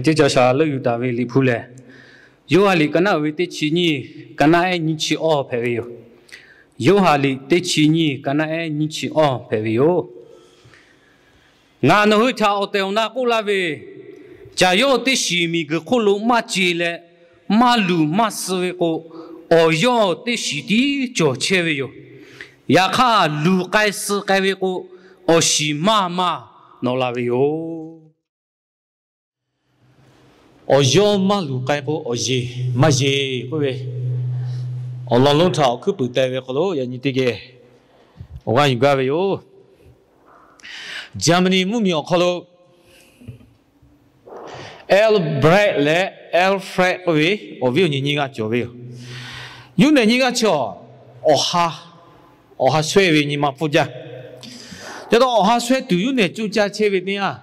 Ceˇ cawˬ shaˍ leuˆ yuˬ taˍ ve Liꞈ hpu lehˬ, Yoˇhanˬ liꞈ ka naˆ uiˍ ve teˇ chi nyiˇ, ka naˆ ehˉ nyiˇ chi awˇ hpehꞈ ve yoˬ. Yoˇhanˬ liꞈ teˇ chi nyiˇ, ka naˆ ehˉ nyiˇ chi awˇ hpehꞈ ve yoˬ. Ngaˬ nawˬ hui htaꞈ awˬ tehˬ awˬ na k'oˆ laˇ ve, caˬ yawˇ teˇ shiˍ miˬguiˬ hk'oˆ lo maˇ ce leh, maˇ luˬ maˇ suh ve k'o, awˬ yawˇ teˇ shiˍ tiˉ cawˬ chehˇ ve yoˬ. Yaꞈ hk'aˇ, luˬ k'ai suh k'ai ve k'o, awˬ shiˍ maˇ maˇ nawꞈ la ve yoˬ. Awˬ yawˇ maˇ luˬ k'ai k'o, awˬ yeˬ maˇ yeˬ k'oˆ ve, awˬ lawn lonˉ htaꞈ awˬ hkuiˉ puiˍ teh ve hk'aw lo yaꞈ nyi teˇ geh awˬ g'aˇ yuˬ gaˇ ve yoˬ. Germany mvuhˇmiˬ awˬ hk'aw lo Albrecht leh Alfred k'oˆ ve awˬ viˉ awˬ nyi nyiˇ g'aˇ cawˬ ve yoˬ. Yuˇ nehˬ nyiˇ g'aˇ chi awˬ ha, awˬ ha shawehˇ ve nyi ma pfuhˇ jaˇ. Ca taw awˬ ha shawehˇ tuˬ yuˇ nehˬ coˇ caˇ chehˇ ve teˇ yanˇ,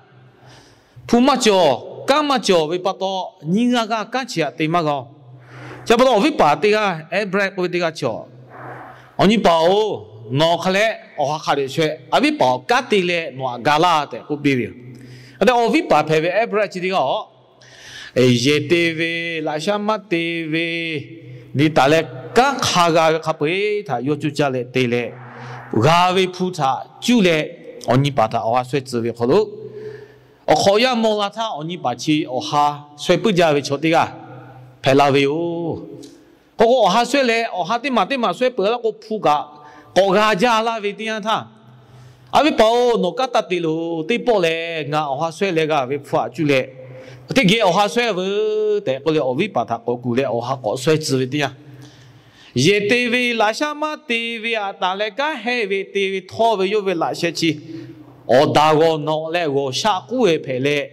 hpu maˇ cawˬ, kanˉ maˇ cawˬ ve pa taw, nyiˇ g'aˇ g'aˇ kanˉ chi htaꞈ te maˇ g'a-oˬ. Chi pa taw awˬ viˉ paˍ teˇ g'aˇ, Albrecht k'oˆ ve teˇ g'aˇ chi awˬ, Awˬ nyi paˍ-oˬ, nawˬ hk'a leh awˬ ha hk'a dehꞈ shawehˇ. A viˉ paˍ-oˬ, kanˉ te leh nawˬ htaꞈ ga laˇ tehꞈ k'oˆ piˇ ve yoˬ. Hk'e te awˬ viˉ paˍ hpehꞈ ve Albrecht chi teˇ g'aˇ-oˬ, yehˬ te ve, laꞈ shaˉ maˇ te ve, liꞈ taˍ leh kanˉ hk'a g'a ve hk'a peu-eˬ htaꞈ yawˇ coˇ caˇ leh te leh, g'a ve hpu htaꞈ cuˇ leh awˬ nyi paˍ htaꞈ awˬ ha shawehˇ tcuh ve hk'aw lo, awˬ hk'awꞈ yaˇ maw la htaˇ awˬ nyi paˍ chi awˬ ha shawehˇ puiˉ jaˇ ve chaw teˇ g'aˇ hpehꞈ la ve yoˬ. K'o k'o, awˬ ha shawehˇ leh awˬ ha teˇ maˬ teˇ maˬ shawehˇ peuˬ laˇ k'o, hpu kaꞈ k'awꞈ g'a jaˇ laˇ ve teˇ yanˇ htaˇ, a viˉ paˍ-oˬ, nawˬ kanˉ taˇ te loˬ. Teˇ pawˆ lehˬ ngaˬ awˬ ha shawehˇ leh g'a ve hpu htaꞈ cuˇ leh, teˇ geh awˬ ha shawehˇ veuˬ tehꞈ k'oˆ leh, awˬ viˉ paˍ htaꞈ k'awꞈ kuˬ leh awˬ ha k'awꞈ shawehˇ tcuh ve teˇ yanˇ, yehˬ te ve, laꞈ shaˉ maˇ te ve, aꞈ taˍ leh kanˉ heˆ ve te ve htawˇ ve yawˇ ve laꞈ sheh chi awˬ daꞈ g'awˬ nawꞈ leh g'awˬ shaˆ k'oˆ ve hpehꞈ leh,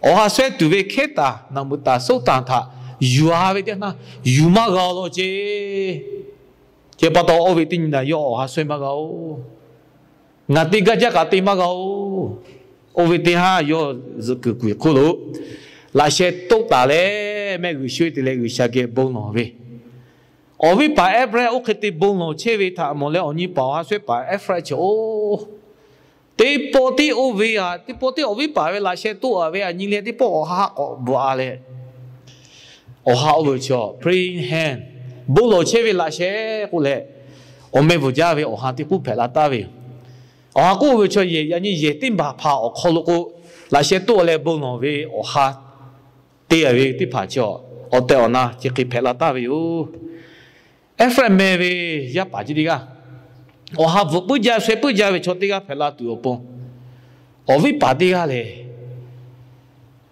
awˬ ha shawehˇ tuˬ ve hkehˉ taˍ naˬ meuꞈ taˍ soˉ taˍ htaꞈ yuˬ-a ve teˇ yanˇ, yuˬ maˇ g'a-oˬ law ceˇ. Chi pa taw oˇ ve teˇ nyi naˬ yawˇ awˬ ha shawehˇ maˇ g'a-oˬ. Ngaˬ te gaˇ jaˇ kaꞈ te maˇ g'a-oˬ. Oˇ ve teˇ haˉ yawˇ zuhꞈ kuiˬ kuiˬ hk'oˆ lo laꞈ sheh toˆ taˍ leh mehˆ g'uiˬ sho-eˬ te leh G'uiˬsha geh bon lawˬ ve, awˬ viˉ paˍ Albrecht oˇ hk'e te bon lawˬ chehˇ ve htaꞈ mawˬ leh, awˬ nyi paˍ awˬ ha shawehˇ paˍ Alfred chi-oˬ, teˇ pawˆ tiˉ oˇ ve aꞈ, teˇ pawˆ tiˉ awˬ viˉ paˍ ve laꞈ sheh toˆ-a ve aꞈ nyi leh teˇ pawˆ awˬ ha k'awꞈ bvuhꞈ-a leh, awˬ ha oˇ ve chi praying hand, bon lawˬ chehˇ ve laꞈ sheh k'oˆ leh, awˬ meh bvuhˬ jaˇ ve awˬ ha teˇ k'uˉ hpehꞈ la taˍ ve yoˬ. Awˬ ha k'oˆ ve chi yehˬ, yaꞈ nyi yehˬ teˇ baˬ hpaˍ awˬ hk'aw lo k'o, laꞈ sheh toˆ leh bon lawˬ ve awˬ ha te-a ve teˇ hpaˍ chi awˬ tehˬ awˬ na chi hk'e hpehꞈ la taˍ ve yoˬ. Alfred meh ve yaˇ paˍ chi teˇ g'aˇ, awˬ ha bvuhꞈ puiˉ jaˇ shawehˇ puiˉ jaˇ ve chaw teˇ g'aˇ hpehꞈ la tuˬ awˬ pon, awˬ viˉ paˍ teˇ g'aˇ lehˬ,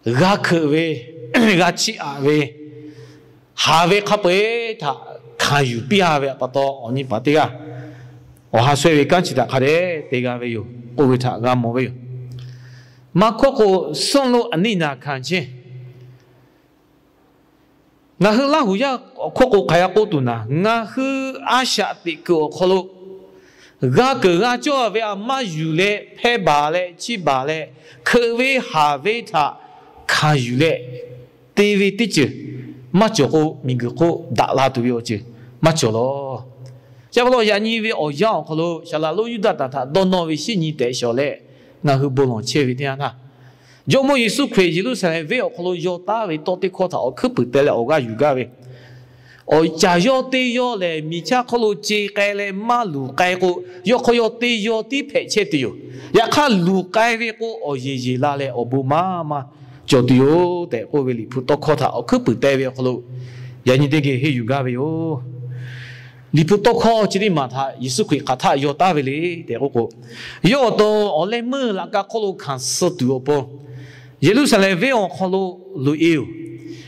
g'a hkeuꞈ ve, g'a chiˇ aꞈ ve, haˍ ve hk'a peu-eˬ htaꞈ hkanˍ yuˬ piˇ-a ve pa taw, awˬ nyi paˍ teˇ g'aˇ awˬ ha shawehˇ ve kanˉ chi htaꞈ hk'a dehꞈ te g'a ve yoˬ k'oˆ ve htaꞈ g'a mawˬ ve yoˬ. Maˇ hkawˇ k'o, Sunˉ lonˉ aˬ neˇ naˍ hkanˍ chehˇ. Ngaˬ hui Laˇ huˍ yaˇ awˬ hkawˇ k'o hk'aˬ hk'e k'oˆ tuˬ naˍ, ngaˬ hui a shaꞈ teꞈ kuiˬ awˬ hk'aw lo g'a keunˍ g'a cawˇ ve aꞈ maˇ yuˬ leh, hpehˇ baˬ leh, chiˇ baˬ leh, hkeuꞈ ve haˍ ve htaꞈ hkanˍ yuˬ leh te ve teˇ ceuˬ maˇ cawˬ k'o, miˬguiˬ hk'oˆ daꞈ la tuˬ ve awˬ ceuˬ maˇ cawˬ law. Chi pa taw, yaꞈ nyi ve awˬ yanˇ awˬ hk'aw lo saˍ laꞈ lonˉ Yuˇdaꞈ htaꞈ dawˇ nawˇ ve shinˉ nyi tehꞈ shawˍ leh, ngaˬ hui bon lawˬ chehˇ ve teˇ yanˇ htaˇ, Jawˇmawˇ Yeˍsuˆ Hkriꞈ Yeˍruˆsaˍlehnˍ venˇ awˬ hk'aw lo yaw taˉ ve tawˇ teˇ hkawˇ htaꞈ awˬ hkuiˉ puiˍ teh leh awˬ g'aˇ yuˬ gaˇ ve, awˬ caˬ yawˇ teˇ yawˇ lehˬ, miˬ chaˇ hk'oˆ lo ce k'ai leh maˇ luˬ k'ai k'o, yawˇ hk'aw yawˇ teˇ yawˇ tiˉ hpehꞈ chehˇ tuˬ yoˬ. Yaꞈ hk'aˇ, luˬ k'ai ve k'o, awˬ yeˬ yeˬ la leh awˬ bon maˇ maˇ cawˬ tuˬ yoˬ tehꞈ k'oˆ ve Liꞈ hpu tawˇ hkawˇ htaꞈ awˬ hkuiˉ puiˍ teh ve awˬ hk'aw lo, yaꞈ nyi teˇ geh henˇ yuˬ gaˇ ve yoˬ. Liꞈ hpu tawˇ hkawˇ chi teˇ maˬ htaꞈ Yeˍsuˆ Hkriꞈ hk'aˬ htaˆ yaw taˉ ve le tehꞈ k'oˆ k'o, yawˇ awˬ to awˬ leh meuˇ laꞈ ka hk'oˆ lo hkanˍ suh tuˬ awˬ pon, Yeˍruˆsaˍlehnˍ venˇ awˬ hk'aw lo loꞈ-e yoˬ.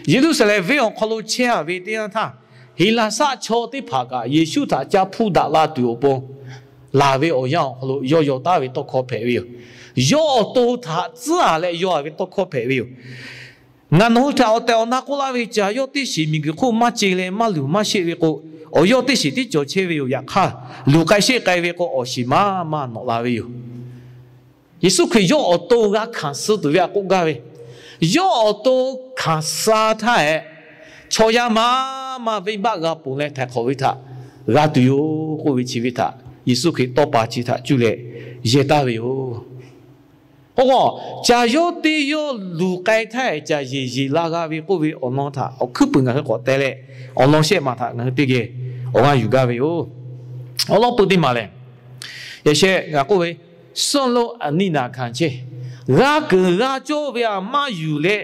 Yeˍruˆsaˍlehnˍ venˇ awˬ hk'aw lo chehˇ-a ve teˇ yanˇ htaˇ, Heˍlaˍsaˆ chaw teˇ hpaˍ kaꞈ Yeˍsuˆ htaꞈ ca hpuˇ daꞈ la tuˬ awˬ pon laˬ ve awˬ yanˇ awˬ hk'aw lo yawˇ yaw taˉ ve tawˇ hkawˇ hpehꞈ ve yoˬ. Yawˇ awˬ to htaꞈ tcuhˉ-a leh yaw-a ve tawˇ hkawˇ hpehꞈ ve yoˬ. Ngaˬ nawˬ hui htaꞈ awˬ tehˬ awˬ na k'oˆ laˇ ve, caˬ yawˇ teˇ shiˍ miˬguiˬ hk'oˆ maˇ ce leh maˇ luˬ maˇ sheˆ ve k'o, awˬ yawˇ teˇ shiˍ tiˉ cawˬ chehˇ ve yoˬ. Yaꞈ hk'aˇ, luˬ k'ai sheˆ k'ai ve k'o, awˬ shiˍ maˇ maˇ nawꞈ la ve yoˬ. Yeˍsuˆ Hkriꞈ yawˇ awˬ to g'a hkanˍ suh tuˬ ve aꞈ k'oˆ gaˇ ve, yawˇ awˬ to hkanˍ suh htaˇ hehꞈ, chaw yaˇ maˇ maˇ venˇbaˆ g'a ponˬ leh htaiˍ hk'awꞈ ve htaꞈ g'a tuˬ yoˬ k'oˆ ve chi ve htaꞈ Yeˍsuˆ Hkriꞈ tawˇ pa chi htaꞈ cuˇ leh yehˇ taˍ ve yoˬ. K'o, caˬ yawˇ teˇ yawˇ luˬ k'ai htaˇ, caˬ yeˬ yeˬ la g'a ve k'oˆ ve awˬ lawn htaꞈ awˬ hkuiˉ puiˍ ngaˬ hui k'awꞈ teh leh, awˬ lawn shehˆ ma htaꞈ ngaˬ hui teˇ geh awˬ g'aˇ yuˬ gaˇ ve yoˬ. Awˬ lawn peuˬ teˇ maˬ lehˬ, yaꞈ sheh ngaˬ k'oˆ ve, စွန့်လွှတ် အနစ်နာခံခြင်း, g'a keunˍ g'a cawˇ ve htaꞈ maˇ yuˬ leh,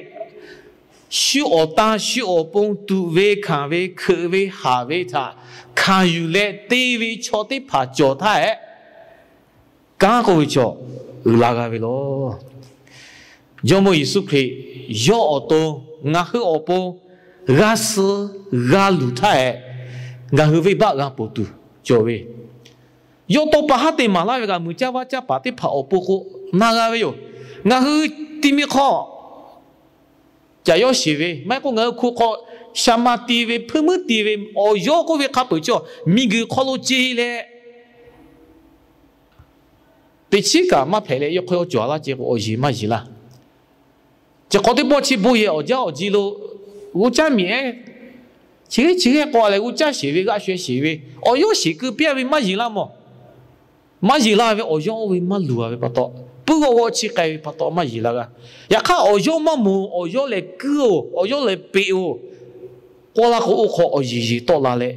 shu awˬ tan shu awˬ pon tuꞈ ve hkanˍ ve hkeuꞈ ve haˍ ve htaꞈ hkanˍ yuˬ leh te ve chaw teˇ hpaˍ cawˬ htaˇ hehꞈ, kanˉ k'oˆ ve chaw uiˍ la g'a ve yoˬ. Jawˇmawˇ Yeˍsuˆ Hkriꞈ yawˇ awˬ to ngaˬ hui awˬ pon g'a suh g'a luˬ htaˇ hehꞈ, ngaˬ hui venˇbaˆ g'a ponˬ tuˬ cawˬ ve, yawˇ tawˇ pa haˉ te maˍ laˇ ve kaꞈ, muiˬ caˇ vaˇ caˇ paˍ teˇ hpaˍ awˬ pon k'o na g'a ve yoˬ. Ngaˬ hui ti mi hk'aw caˬ yawˇ sheˍ ve, maˇ heˆ k'o ngaˬ hui hku hk'aw shaˍ ma ti ve, hpuiˇ muiˉ ti ve, awˬ yawˇ k'oˆ ve hk'a peuˬ chaw miˬguiˬ hk'aw lo ce leh, teꞈ chiˉ kaꞈ maˇ hpehꞈ leh, yawˇ hk'aw yawˇ cawˬ a laˇ ce k'o, awˬ yeˬ maˇ yeˬ laˇ. Chi hk'aw teˇ pawˆ chi bon yehˬ awˬ jaˇ awˬ ji lo g'uˇ caˇ miˬ ehˉ chi g'eˇ chi g'eˇ k'aw leh g'uˇ caˇ sheˍ ve, g'aˆ sheh sheˍ ve, awˬ yawˇ sheˍ keu piˇ a ve maˇ yeˬ laˇ mawˬ. Maˇ yeˬ laˇ ve awˬ yawˇ oˇ ve maˇ luˬ a ve pa taw, puiˉ g'awˇ g'awˇ chiˇ k'ai ve pa taw maˇ yeˬ laˇ g'a. Yaꞈ hk'aˇ, awˬ yawˇ maˇ moˍ, awˬ yawˇ lehˬ kuiˉ oˬ, awˬ yawˇ lehˬ peꞈ oˬ, k'oˆ laˇ k'o, oˇ hk'aw awˬ yeˬ yeˬ tawˆ la leh,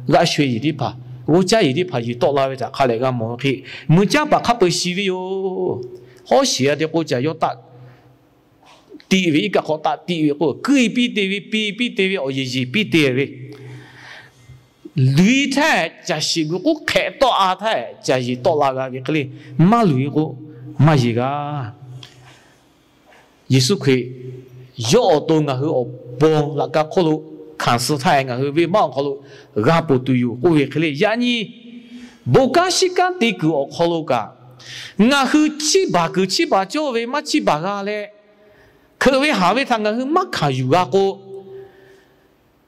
g'aˆ sheh yeˬ teˇ hpaˍ, g'uˇ caˇ yeˬ teˇ hpaˍ yeˬ tawˆ la ve htaꞈ hk'a lehˬ g'a mawˬ ve hk'e, muiˬ caˇ paˍ hk'a peu-eˬ shiˍ ve yoˬ. Hawˉ sheˍ a te k'o, caˬ yawˇ taˆ tiꞈ ve, iˉ kaˆ hk'aw taˆ tiꞈ ve k'o, kuiˉ piˇ te ve, piˇ piˇ te ve, awˬ yeˬ yeˬ piˇ te ve, luˬ-e htaˇ caˬ shiˍ gu k'oˆ hk'ehꞈ tawˆ a htaˇ, caˬ yeˬ tawˆ la g'a ve hk'e le, maˇ luˬ-e k'o, maˇ yeˬ g'a. Yeˍsuˆ Hkriꞈ yawˇ awˬ to ngaˬ hui awˬ pon laꞈ ka hk'oˆ lo hkanˍ suh htaˇ, ngaˬ hui venˇbaˆ awˬ hk'aw lo g'a ponˬ tuˬ yoˬ k'oˆ ve hk'e le, yaꞈ nyi bon kanˉ shiˉ kanˉ te kuiˬ awˬ hk'aw lo kaꞈ, ngaˬ hui chiˇ baˬ kuiˬ chiˇ baˬ cawˇ ve maˇ chiˇ baˬ g'a leh, hkeuꞈ ve haˍ ve htaꞈ ngaˬ hui maˇ hkanˍ yuˬ g'a k'o,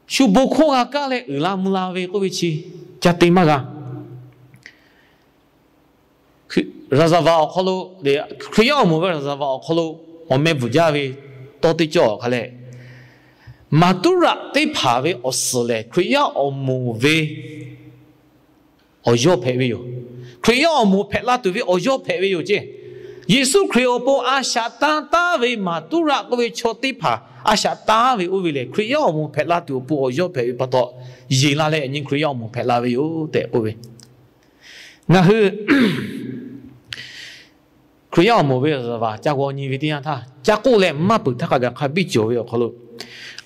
shu bon hkawˇ g'a kaˇ leh uiˍ la mvuh la ve k'oˆ ve chi ca te maˇ g'a. Reservoir awˬ hk'aw lo, Hkriꞈ yaˇ awˬ moˍ ve reservoir awˬ hk'aw lo awˬ meh bvuhꞈ jaˇ ve tawˇ teˇ cawˇ hk'a leh, maˍ tuˉ raꞈ teˇ hpaˍ ve awˬ suhˍ lehˬ, Hkriꞈ yaˇ awˬ moˍ ve awˬ yawˇ hpehꞈ ve yoˬ. Hkriꞈ yaˇ awˬ moˍ hpehꞈ la tuˬ ve awˬ yawˇ hpehꞈ ve yoˬ ceˇ. Yeˍsuˆ Hkriꞈ awˬ pon a shaꞈ tanˇ taˉ ve maˍ tuˉ raꞈ k'oˆ ve chaw teˇ hpaˍ a shaꞈ tanˇ ve oˇ ve lehˬ, Hkriꞈ yaˇ awˬ moˍ hpehꞈ la tuˬ awˬ pon awˬ yawˇ hpehꞈ ve pa taw, yeˬ la leh yaꞈ nyi Hkriꞈ yaˇ awˬ moˍ hpehꞈ la ve yoˬ tehꞈ k'oˆ ve. Ngaˬ hui Hkriꞈ yaˇ awˬ moˍ ve reservoir ca g'aw nyi ve teˇ yanˇ htaˇ, ca k'oˆ leh maˇ peuˬ htaˇ hk'a gaˬ hk'a biˇ cawˬ ve awˬ hk'aw lo,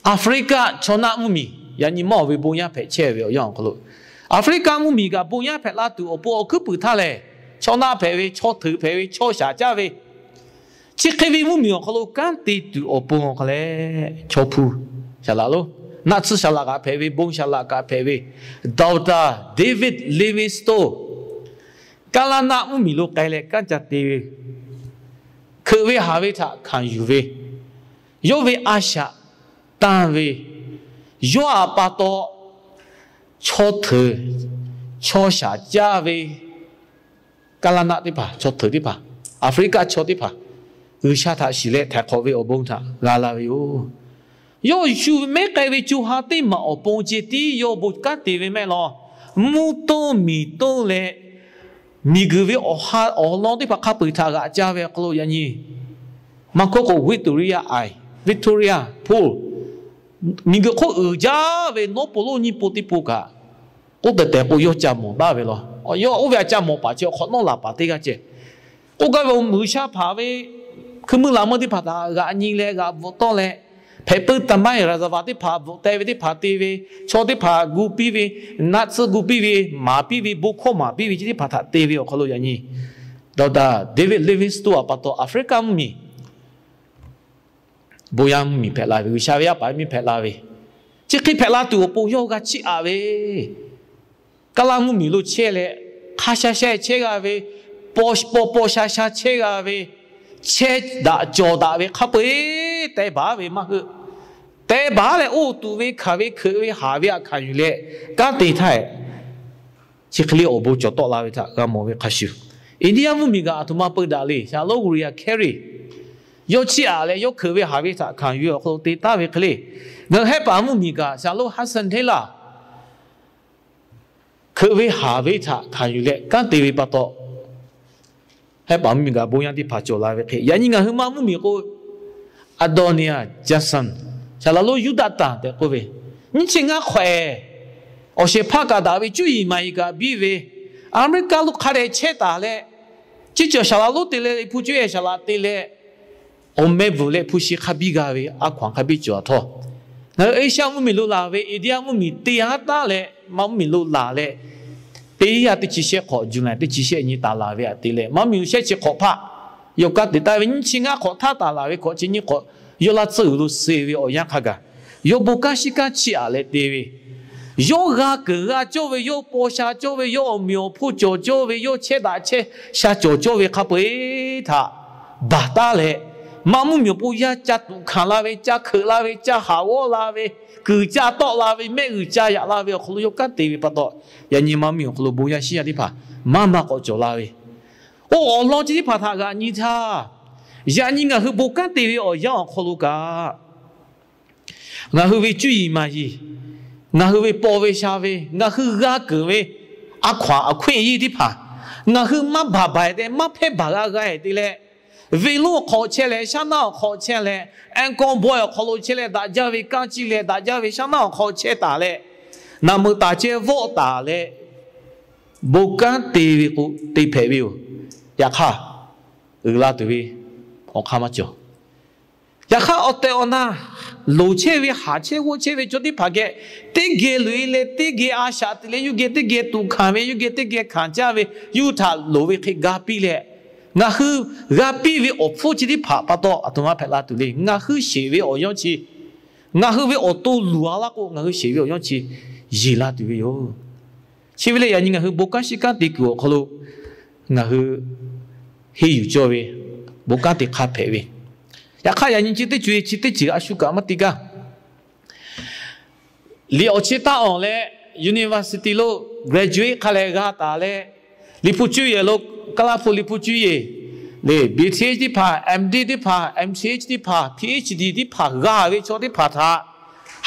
Aˍfriˆkaˆ chaw naˆ mvuhˇmiˬ yaꞈ nyi mawˇ ve bon yaˇ hpehꞈ chehˇ ve awˬ yanˇ awˬ hk'aw lo, Aˍfriˆkaˆ mvuhˇmiˬ kaꞈ bon yaˇ hpehꞈ la tuˬ awˬ pon awˬ hkuiˉ puiˍ htaˇ lehˬ, chaw naˆ hpehꞈ ve, chaw hteuꞈ hpehꞈ ve, chaw shaˍ caˇ ve, chi hk'e ve mvuhˇmiˬ awˬ hk'aw lo kanˉ te tuˬ awˬ pon awˬ hk'a leh, chaw hpu shaˍ laꞈ lo, naˆ tsuhˇ shaˍ laꞈ kaꞈ hpehꞈ ve, bon shaˍ laꞈ kaꞈ hpehꞈ ve, Doctor David Livingstone, Kaˇlaˇ naˆ mvuhˇmiˬ lo k'ai leh kanˉ ca te ve, hkeuꞈ ve haˍ ve htaꞈ hkanˍ yuˬ ve, yawˇ ve a shaꞈ tanˇ ve, yawˇ a pa taw chaw hteuꞈ, chaw shaˍ caˇ ve, Kaˇlaˇ naˆ teˇ hpaˍ, chaw hteuꞈ teˇ hpaˍ, Aˍfriˆkaˆ chaw teˇ hpaˍ, G'uiˬsha htaꞈ shiˍ leh htaiˍ hk'awꞈ ve awˬ bon htaꞈ g'a la ve yoˬ. Yawˇ shu mehˉ k'ai ve co ha teˇ maˬ awˬ pon ceh tiˉ yawˇ bon kanˉ te ve mehˆ law, mvuhˇ toˇ miˬ toˇ leh, miˬguiˬ ve awˬ ha awˬ lawn teˇ hpaˍ hk'a peu-eˬ htaꞈ g'aꞈ ca ve awˬ hk'aw lo yaꞈ nyi, maˇ hkawˇ k'o Victoria Island, Victoria Falls, miˬguiˬ hk'oˆ uiˍ jaˇ ve nawˉ po lonˉ nyiˇ po teˇ po kaꞈ, k'oˆ tehˬ tehˬ k'o yawˇ ca mawˬ taˍ ve law. Yawˇ oˇ ve aꞈ ca mawˬ paˍ chi awˬ hk'awꞈ nawˉ laˬ paˍ teˇ g'aˇ ceh. K'oˆ gaˇ ve, G'uiˬsha hpaˍ ve hkui meuˇ laꞈ meuˇ teˇ hpaˍ htaꞈ g'aꞈ nyi leh g'aꞈ bvuhꞈ tawˆ leh, hpehꞈ peuˇ taˍ maˇ heˆ, reservoir teˇ hpaˍ bvuhꞈ teh ve teˇ hpaˍ te ve, chaw teˇ hpaˍ gu piˇ ve, naˆ tsuhˇ gu piˇ ve, maˍ piˇ ve, bon hkawˇ maˍ piˇ ve chi teˇ hpaˍ htaꞈ te ve awˬ hk'aw lo yaꞈ nyi, Doctor David Livingstone a pa taw Aˍfriˆkaˆ mvuhˇmiˬ bon yaˇ mvuhˇmiˬ hpehꞈ la ve, G'uiˬsha ve yaˇ paˍ miˇ hpehꞈ la ve, chi hk'e hpehꞈ la tuˬ awˬ pon yawˇ g'a chiˇ aꞈ ve, Kaˇlaˇ mvuhˇmiˬ lo chehˇ leh, hk'a sha sha chehˇ g'a ve, paw paw sha sha chehˇ g'a ve, chehˇ daꞈ cawˬ daꞈ ve hk'a peu-eˬ teh baˬ ve maˇ heˆ. Teh baˬ leh oˇ tuꞈ ve hkanˍ ve hkeuꞈ ve haˍ ve aꞈ hkanˍ yuˬ leh kanˉ te htaˇ, chi hk'e le awˬ bon cawˬ tawˆ la ve htaꞈ g'a mawˬ ve hk'a shuˍ, India mvuhˇmiˬ kaꞈ aˬ htoꞈ ma peu daꞈ le. Shaˍ lonˉ Ghriya Carey, yawˇ chiˇ aꞈ leh yawˇ hkeuꞈ ve haˍ ve htaꞈ hkanˍ yuˬ awˬ hk'aw lo te taˍ ve hk'e le, ngaˬ hui Hehˉ paˍ mvuhˇmiˬ kaꞈ Shaˍ lonˉ Hudson Taylor hkeuꞈ ve haˍ ve htaꞈ hkanˍ yuˬ leh kanˉ te ve pa taw, Hk'e paˍ mvuhˇmiˬ kaꞈ bon yaˇ teˇ hpaˍ cawˬ la ve hk'e, yaꞈ nyi ngaˬ hui maˇ mvuhˇmiˬ k'o, Adonia Judson, Shaˍlaꞈ lonˉ Yuˇdaꞈtanˍ tehꞈ k'oˆ ve, nyiˇ chi ngaˇ hk'awꞈ-ehˍ, awˬ shehˍ hpaˇ kaꞈ daꞈ ve cuˇ yiˍ maˍ yiˍ kaꞈ biˇ ve, America lo hk'a dehꞈ chehˇ taˍ leh, chi cawˬ Shaˍlaꞈ lonˉ te leh, Liꞈ hpu cuˇ yehˬ Shaˍlaꞈ te leh, awˬ meh bvuhˬ leh hpu shi hk'a biˇ g'a ve a hkaw-anˬ hk'a biˇ cawˬ a htawˇ, ngaˬ hui Asia mvuhˇmiˬ lo laˬ ve India mvuhˇmiˬ te haˉ taˉ leh maˇ mvuhˇmiˬ lo laˬ leh, teˇ yanˇ teˇ chi shehˆ hk'awꞈ July teˇ chi shehˆ nyi taˍ laˬ ve htaꞈ te leh, maˇ mvuhˇmiˬ shehˆ chi hk'awꞈ hpaˆ yawˇ kanˉ te taˍ ve nyiˇ chi ngaˇ hk'awꞈ htaˇ taˍ laˬ ve hk'awꞈ chi nyiˇ hk'awꞈ yawˇ laˇ tsuhˇ uiˍ lo suh ve awˬ yanˇ hk'a gaˬ, yawˇ bon kanˉ shiˉ kanˉ chiˇ aꞈ leh te ve, yawˇ g'a keunˍ g'a cawˇ ve, yawˇ paw sha cawˇ ve, yawˇ awˬ meꞈ awˬ hponˇ cawˬ cawˇ ve, yawˇ chehˇ daꞈ chehˇ sha cawˬ cawˇ ve hk'a peu-eˬ htaꞈ baˬ taˉ leh, maˇ mvuhˇmiˬ awˬ pon yaˇ ca tuꞈ hkanˍ la ve, ca hkeuꞈ la ve, ca haˍ g'awˇ la ve, kuiˬ ca tawˆ la ve, mehˆ g'uiˬ ca yaꞈ la ve awˬ hk'aw lo yawˇ kanˉ te ve pa taw, yaꞈ nyi maˇ mvuhˇmiˬ awˬ hk'aw lo bon yaˇ shiˉ yaˇ teˇ hpaˍ maˇ maˇ k'awꞈ cawˬ la ve, oˇ awˬ lawn chi teˇ hpaˍ htaꞈ g'a nyi htaˇ, yaꞈ nyi ngaˬ hui bon kanˉ te ve awˬ yanˇ awˬ hk'aw lo kaꞈ, ngaˬ hui ve cuˇ yiˍ maˍ yiˍ, ngaˬ hui ve paw ve sha ve, ngaˬ hui g'a keunˍ ve a hkaw-anˬ a hkoˇ yiˇ teˇ hpaˍ, ngaˬ hui maˇ baˬ baˬ-e tehꞈ maˇ hpehˇ baˬ g'a g'a-e te leh, venˇ lonˉ awˬ hk'aw chehˇ leh, shaˉ naˆ awˬ hk'aw chehˇ leh, Angkor Wat awˬ hk'aw lo chehˇ leh daꞈ jaˇ ve kanˇ ciˇ leh daꞈ jaˇ ve shaˉ naˆ awˬ hk'aw chehˇ taˍ leh, naˬ meuꞈ taˍ ceh vawˆ taˍ leh, bon kanˉ te ve k'o te hpehꞈ ve yoˬ. Yaꞈ hk'aˇ, uiˍ la tuˬ ve awˬ hk'aˇ maˇ cawˬ. Yaꞈ hk'aˇ, awˬ tehˬ awˬ na loˍ chehˇ ve, haˍ chehˇ g'awˇ chehˇ ve chaw teˇ hpaˍ geh teˇ geh loꞈ-e leh, teˇ geh a shaꞈ te leh, yawˇ geh teˇ geh tuꞈ hkanˍ ve, yawˇ geh teˇ geh hkanˍ jaˇ ve, yawˇ hui htaꞈ loˍ ve hk'e ga piˇ leh, ngaˬ hui g'a piˇ ve awˬ hpfuhˇ chi teˇ hpaˍ pa taw aˬ htoꞈ ma hpehꞈ la tuˬ le. Ngaˬ hui sheˍ ve awˬ yanˇ chi, ngaˬ hui ve awˬ to luˬ-a laˇ k'o, ngaˬ hui sheˍ ve awˬ yanˇ chi yeˬ la tuˬ ve yoˬ. Chi ve lehˬ, yaꞈ nyi ngaˬ hui bon kanˉ shiˉ kanˉ te kuiˬ awˬ hk'aw lo ngaˬ hui henˇ yuˬ cawˇ ve bon kanˉ te hk'a hpehꞈ ve. Yaꞈ hk'aˇ, yaꞈ nyi chi teˇ co-e chi teˇ ceuˬ a shu kaꞈ maˇ te gaˇ. Liꞈ awˬ chi taˇ awˬ leh, university lo graduate hk'a leh g'a taˍ leh, liꞈ hpu cuˇ yehˬ lo, Kaˇlaˇ hpu liꞈ hpu cuˇ yehˬ le, B Th teˇ hpaˍ, M D teˇ hpaˍ, M Th teˇ hpaˍ, Ph D teˇ hpaˍ g'a ve chaw teˇ hpaˍ htaꞈ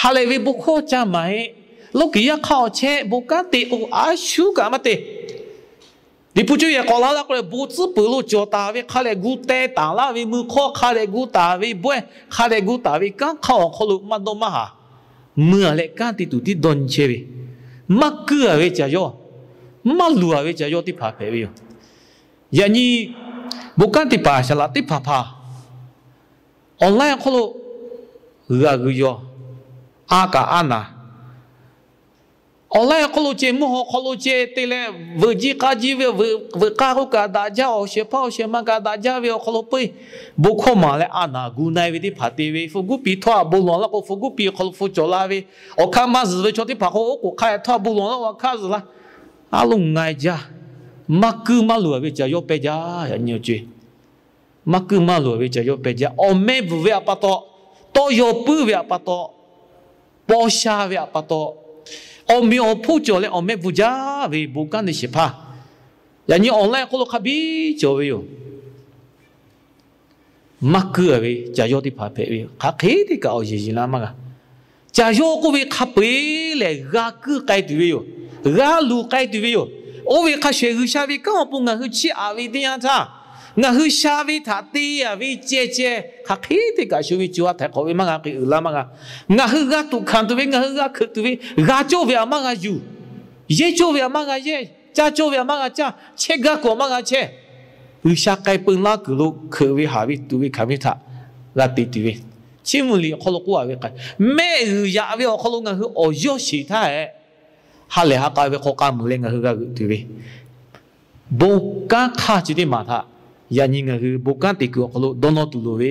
ha lehˬ ve bon hkawˇ ca maˍ heˆ. Lawˇ kiˬ yaˇ hk'aˇ awˬ chehˇ bon kanˉ te k'o, a shu kaꞈ maˇ te. Liꞈ hpu cuˇ yehˬ k'awꞈ la la k'o leh, bon tcuhˉ peuˬ lo cawˬ taˍ ve, hk'a lehˬ gu teh taˍ laˇ ve, mui hk'awˇ hk'a lehˬ gu taˍ ve, bawehˇ hk'a lehˬ gu taˍ ve kanˉ hk'aˇ awˬ hk'aw lo maˇ dawˇ maˇ haˍ, mui-a leh kanˉ te tuˬ tiˉ dawˇ nyi chehˇ ve, maˇ kuiˇ-a ve caˬ yawˇ, maˇ luˬ-a ve caˬ yawˇ teˇ hpaˍ hpehꞈ ve yoˬ. Yaꞈ nyi bon kanˉ te paˍ saˍ laꞈ teˇ hpaˍ hpaˍ online awˬ hk'aw lo g'a g'uiˬ yaw, a kaꞈ a naˍ, online awˬ hk'aw lo ceh, mvuhˇ haw hk'aw lo ceh te leh, veuꞈ jiˇ k'a jiˇ ve, veuꞈ k'a k'oˆ kaꞈ daꞈ jaˇ, awˬ shehˍ hpaˇ awˬ shehˍ ma kaꞈ daꞈ jaˇ ve awˬ hk'aw lo peuˬ, bon hkawˇ maˍ leh a naˍ gu na-e ve teˇ hpaˍ te ve, hpu guˇ piˍ htawˇ a bon lawˬ laˇ k'o, hpu guˇ piˍ awˬ hk'aw lo hpu cawˬ la ve, awˬ hk'aˇ maˇ zuhˬ ve chaw teˇ hpaˍ k'o, oˉ k'oˍ hk'a htawˇ a bon lawˬ laˇ k'o, a hk'aˇ zuhˬ la, a loˬ nga-e jaˇ. Maˇ kuiˇ maˇ luˬ-a ve caˬ yawˇ pehˇ jaˇ. Yaꞈ nyi awˬ ceuˬ maˇ kuiˇ maˇ luˬ-a ve caˬ yawˇ pehˇ jaˇ. Awˬ meh bvuhˬ ve htaꞈ pa taw, tawˇ yaw puiˉ ve htaꞈ pa taw, paw sha ve htaꞈ pa taw, awˬ meꞈ awˬ hponˇ cawˬ leh awˬ meh bvuhˬ jaˇ ve bon kanˉ te shehˍ hpaˇ, yaꞈ nyi online awˬ hk'aw lo hk'a biˇ cawˬ ve yoˬ. Maˇ kuiˇ-a ve caˬ yawˇ teˇ hpaˍ hpehꞈ ve yoˬ. Hk'aˬ hk'e te kaꞈ awˬ yeˬ yeˬ la maˇ g'a. Caˬ yawˇ k'oˆ ve hk'a peu-eˬ lehˬ, g'a kuiˇ k'ai tuˬ ve yoˬ. G'a luˬ k'ai tuˬ ve yoˬ. Oˇ ve hk'a shuˍ, G'uiˬsha ve kanˉ awˬ pon ngaˬ hui chiˇ aꞈ ve teˇ yanˇ htaˇ, ngaˬ hui sha ve htaꞈ te-a ve ceh ceh, hk'aˬ hk'e te kaꞈ shu ve co ha htaiˍ hk'awꞈ ve maˇ g'a hk'e uiˍ la maˇ g'a. Ngaˬ hui g'a tuꞈ hkanˍ tuˬ ve, ngaˬ hui g'a hkeuꞈ tuˬ ve, g'a cawˇ ve htaꞈ maˇ g'a yuˬ, yehˇ cawˇ ve htaꞈ maˇ g'a yehˇ, caˇ cawˇ ve htaꞈ maˇ g'a caˇ, chehˇ gaˇ kuiˬ htaꞈ maˇ g'a chehˇ. G'uiˬsha k'ai peu laˇ kuiˬ lo hkeuꞈ ve haˍ ve tuꞈ ve hkanˍ ve htaꞈ g'a te tuˬ ve, Chiˇ mvuh liꞈ awˬ hk'aw lo k'oˆ-a ve hk'a, mehˆ g'uiˬ yaꞈ ve awˬ hk'aw lo ngaˬ hui awˬ yawˇ sheˍ htaˇ hehꞈ, ha lehˬ ha k'a ve hk'aw k'a muiˬ leh ngaˬ hui g'a g'euꞈ tuˬ ve, bon kanˉ hk'aˇ chi teˇ maˬ htaꞈ yaꞈ nyi ngaˬ hui bon kanˉ te kuiˬ awˬ hk'aw lo dawˇ nawˇ tuˬ loˍ ve,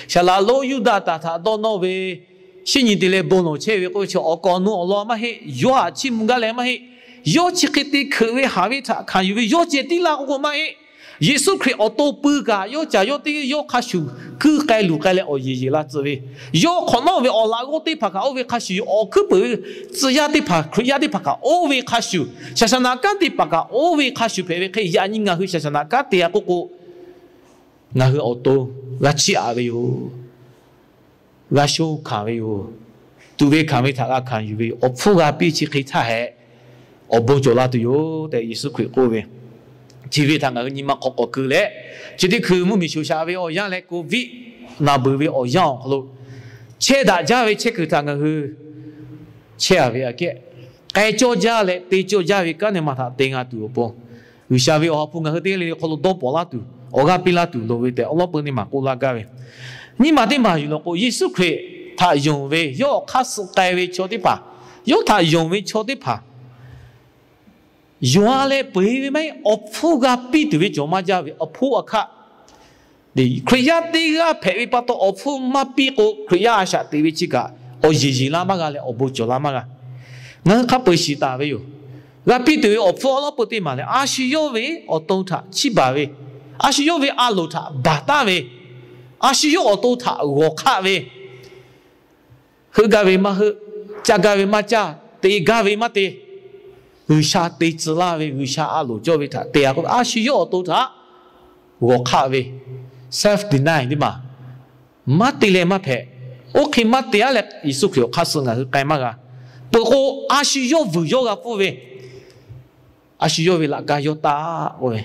saˍ laꞈ lonˉ Yuˇdaꞈtanˍ htaꞈ dawˇ nawˇ ve, shinˉ nyi te leh bon lawˬ chehˇ ve k'oˆ ve chi awˬ kawꞈ nawˬ awˬ lawn maˇ heˆ. Yawˇ htaꞈ chiˇ mvuh gaˇ leh maˇ heˆ. Yawˇ chi hk'e te hkeuꞈ ve haˍ ve htaꞈ hkanˍ yuˬ ve yawˇ ceh tiˉ laˇ k'oˆ k'o maˇ heˆ. Yeˍsuˆ Hkriꞈ awˬ to pui kaꞈ yawˇ caˬ yawˇ teˇ yawˇ hk'a shuˍ kuiˇ k'ai luˬ k'ai leh awˬ yeˬ yeˬ la tcuh ve, yawˇ hk'awꞈ nawˉ ve awˬ laꞈ g'awˇ teˇ hpaˍ kaꞈ oˇ ve hk'a shuˍ yoˬ. Awˬ hkuiˉ peuˬ ve tcuh yaˇ teˇ hpaˍ, Hkriꞈ yaˇ teˇ hpaˍ kaꞈ oˇ ve hk'a shuˍ, saˍsaˍnaˍ kanˉ te paˍ kaꞈ oˇ ve hk'a shuˍ hpehꞈ ve hk'e, yaꞈ nyi ngaˬ hui saˍsaˍnaˍ kanˉ te-a k'oˆ k'o, ngaˬ hui awˬ to g'a chiˇ aꞈ ve yoˬ. G'a sho hkanˍ ve yoˬ. Tuꞈ ve hkanˍ ve htaꞈ g'a hkanˍ yuˬ ve yoˬ. Awˬ hpfuhˇ g'a piˇ chi hk'e htaˇ hehꞈ, awˬ bon cawˬ la tuˬ yoˬ tehꞈ Yeˍsuˆ Hkriꞈ k'oˆ ve. Chi ve htaꞈ ngaˬ hui nyi ma hk'aw k'awꞈ keu leh, chi teˇ hkui mvuhˇmiˬ shoˍ shaꞈ ve awˬ yanˇ leh, covid naˬ beuˬ ve awˬ yanˇ awˬ hk'aw lo, chehˇ daꞈ jaˇ ve chehˇ kuiˬ htaꞈ ngaˬ hui chehˇ a ve aꞈ kehˉ, k'ai cawˇ jaˇ leh te cawˇ jaˇ ve kanˉ neˇ ma htaꞈ te g'a tuˬ awˬ pon, G'uiˬsha ve awˬ ha hpu ngaˬ hui teˇ g'aˇ le le hk'aw lo dawˇ pawnˍ laˇ tuˬ, awˬ g'aˇ piˇ laˇ tuˬ loˍ ve tehꞈ awˉ lawˉ peu neˇ maˬ k'oˆ laˇ gaˇ ve. Nyiˇ maˬ teˇ maˬ yuˬ lawˬ k'o, Yeˍsuˆ Hkriꞈ htaꞈ yonˍ ve, yawˇ awˬ hk'aˇ suh k'ai ve chaw teˇ hpaˍ, yawˇ htaꞈ yonˍ ve chaw teˇ hpaˍ, yonˍ a leh peu eˬ ve maˇ heˆ, awˬ hpfuhˇ g'a piˇ tuˬ ve cawˬ maˇ jaˇ ve awˬ hpfuhˇ awˬ hk'aˆ, Hkriꞈ yaˇ teˇ g'aˇ hpehꞈ ve pa taw awˬ hpfuhˇ maˇ piˇ k'o, Hkriꞈ yaˇ a shaꞈ teꞈ ve chi kaꞈ awˬ yeˬ yeˬ laˇ maˇ g'a leh awˬ bon cawˬ laˇ maˇ g'a. Ngaˬ hui hk'a peu eˬ shiˍ taˍ ve yoˬ. G'a piˇ tuˬ ve awˬ hpfuhˇ awˉ lawˉ peu teˇ maˬ lehˬ, a shu yawˇ ve awˬ to htaꞈ chiˇ baˬ ve, a shu yawˇ ve a loˍ htaꞈ baˬ taˍ ve, a shu yawˇ awˬ to htaꞈ g'awˬ hk'aˆ ve, heuˆ gaˇ ve maˇ heuˆ, caˇ gaˇ ve maˇ caˇ, te gaˇ ve maˇ te, G'uiˬsha te tcuh laˇ ve, G'uiˬsha a loˍ cawˇ ve htaꞈ te a k'o, a shu yawˇ awˬ to htaꞈ g'awˬ hk'aˆ ve, self deny teˇ maˬ, maˇ te leh maˇ hpehꞈ. Oˇ hk'e maˇ te a leh Yeˍsuˆ Hkriꞈ awˬ hk'aˇ suh ngaˬ hui k'ai maˇ g'a. Peuˬ k'o, a shu yawˇ vuiˬ yawˇ g'a pfuhˇ ve, a shu yawˇ ve laꞈ ka yawˇ taˆ k'oˆ ve,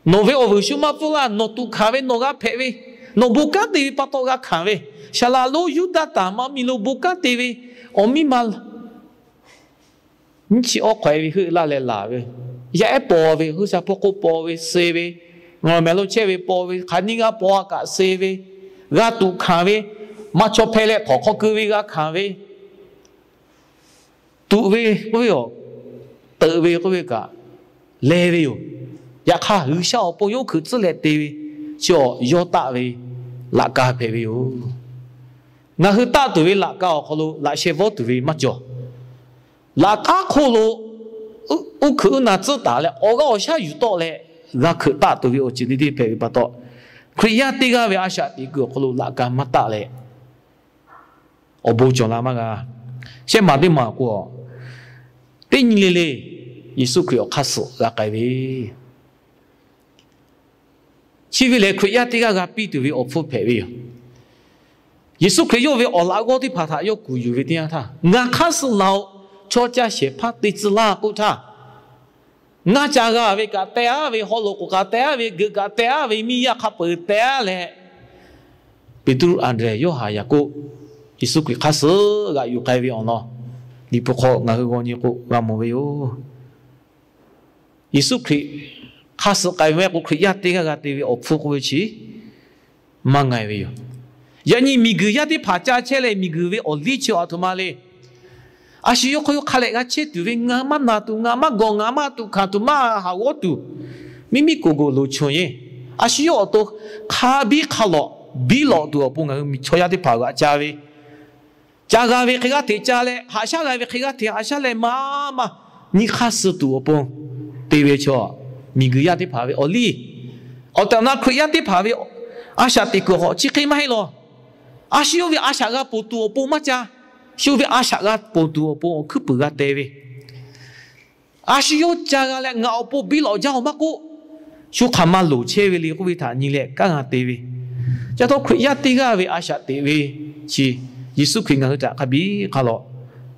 nawˬ ve awˬ vuiˬ shu maˇ pfuhˇ laˇ. Nawˬ tuꞈ hkanˍ ve, nawˬ g'a hpehꞈ ve, nawˬ bon kanˉ te ve pa taw g'a hkanˍ ve, saˍlaˍ lonˉ Yuˇdaꞈtanˍ maˇ miˬ lo bon kanˉ te ve, awˬ miˇ ma nyiˇ chi awˉ hk'awꞈ e ve heuˆ laˇ leh laˬ ve, yaˇ ehˉ paw ve, hui sha hpawˇ hk'oˆ paw ve, suh ve, ngaˬ mehˍ lo chehˇ ve paw ve, hk'aˬ nyiˇ g'aˇ paw a kaꞈ suh ve, g'a tuꞈ hkanˍ ve, maˇ chaw hpehˇ leh hk'awꞈ hk'aw keu ve g'a hkanˍ ve, tuꞈ ve k'oˆ ve yoˬ, teuꞈ ve k'oˆ ve kaꞈ leh ve yoˬ. Yaꞈ hk'aˇ, G'uiˬsha awˬ pon yawˇ hkui tcuhˉ leh te ve chi awˬ yawˇ taˆ ve laꞈ ka hpehꞈ ve yoˬ. Ngaˬ hui taˆ tuˬ ve laꞈ ka awˬ hk'aw lo laꞈ sheh vawˇ tuˬ ve maˇ cawˬ. Laꞈ k'aˉ hk'oˆ lo uˉ hkui uˉ na tcuhˉ taˍ leh, awˬ g'aˇ awˬ shaˉ yuˬ tawˆ leh g'a hkui taˆ tuˬ ve awˬ ceuˬ teˇ deˇ hpehꞈ ve pa taw, Hkriꞈ yaˇ teˇ g'aˇ ve a shaꞈ teꞈ kuiˬ awˬ hk'aw lo laꞈ ka maˇ taˆ leh, awˬ bon cawˬ la maˇ g'a. Shehˆ maˬ teˇ maˬ k'o, teˇ nyi le le Yeˍsuˆ Hkriꞈ awˬ hk'aˇ suh g'a k'ai ve, chi ve lehˬ Hkriꞈ yaˇ teˇ g'aˇ g'a piˇ tuˬ ve awˬ hpfuhˇ hpehꞈ ve yoˬ. Yeˍsuˆ Hkriꞈ yawˇ ve awˬ laꞈ g'awˇ teˇ hpaˍ htaꞈ yawˇ kuˬ yuˬ ve teˇ yanˇ htaˇ, ngaˬ hk'aˇ suh laˬ-oꞈ, chaw ca shehˍ hpaˇ te tcuh laˇ k'oˆ htaˇ, ngaˇ ca g'a ve kaꞈ teh aˉ ve, haw loꞈ k'oˍ kaꞈ teh aˉ ve, geuꞈ kaꞈ teh aˉ ve, miˇ yaˇ hk'a peu-eˬ teh aˉ leh, Peˍtruˆ, Anˍdrehˍ, Yoˇhanˬ, Yaˍkoˆ, Yeˍsuˆ Hkriꞈ hk'aˇ suh g'aꞈ yuˬ k'ai ve awˬ lawn Liꞈ hpu hk'aw ngaˬ hui g'aw nyi k'o g'a mawˬ ve yoˬ. Yeˍsuˆ Hkriꞈ hk'aˇ suh k'ai ve maˇ heˆ k'o, Hkriꞈ yaˇ teˇ g'aˇ g'a te ve awˬ hpfuhˇ k'oˆ ve chi maˇ nga e ve yoˬ. Yaꞈ nyi miˬguiˬ yaˇ teˇ hpaˍ ca chehˇ leh, miˬguiˬ ve awˬ liˇ chi a htoꞈ ma le. A shu yawˇ hk'aw yawˇ hk'a leh g'a chehˇ tuˬ ve, ngaˬ maˇ naˬ tuˬ, ngaˬ maˇ gawˬ, ngaˬ maˇ tuꞈ hkanˍ tuˬ, maˇ haˍ g'awˇ tuˬ, miˇ miˇ koˍ koˍ loˍ chawˬ yeˬ, a shu yawˇ awˬ to hk'a biˇ hk'a lawꞈ biˇ lawꞈ tuˬ awˬ pon ngaˬ hui chaw yaˇ teˇ hpaˍ g'aꞈ ca ve, ca g'a ve hk'e g'aˇ hteꞈ ca leh, haꞈ shaˉ g'a ve hk'e g'aˇ hteꞈ haꞈ shaˉ leh maˇ maˇ nyi hk'aˇ suh tuˬ awˬ pon te ve chaw, miˬguiˬ yaˇ teˇ hpaˍ ve awˬ liˇ. Awˬ tehˬ awˬ na Hkriꞈ yaˇ teˇ hpaˍ ve a shaꞈ teꞈ kuiˬ hk'aw chi hk'e maˇ heˆ lawˬ. A shu yawˇ ve a shaꞈ g'a ponˬ tuˬ awˬ pon maˇ ca. Shu ve a shaꞈ g'a ponˬ tuˬ awˬ pon awˬ hkuiˉ puiˍ g'a te ve, a shu yawˇ ca g'a leh ngaˬ awˬ pon biˇ lawꞈ jaˇ awˬ maˇ k'oˆ, shu hk'aˬ ma loˍ chehˇ ve le k'oˆ ve htaꞈ nyi leh kanˉ g'a te ve, ca taw Hkriꞈ yaˇ teˇ g'aˇ ve a shaꞈ teꞈ ve chi Yeˍsuˆ Hkriꞈ ngaˬ hui htaꞈ hk'a biˇ hk'a lawꞈ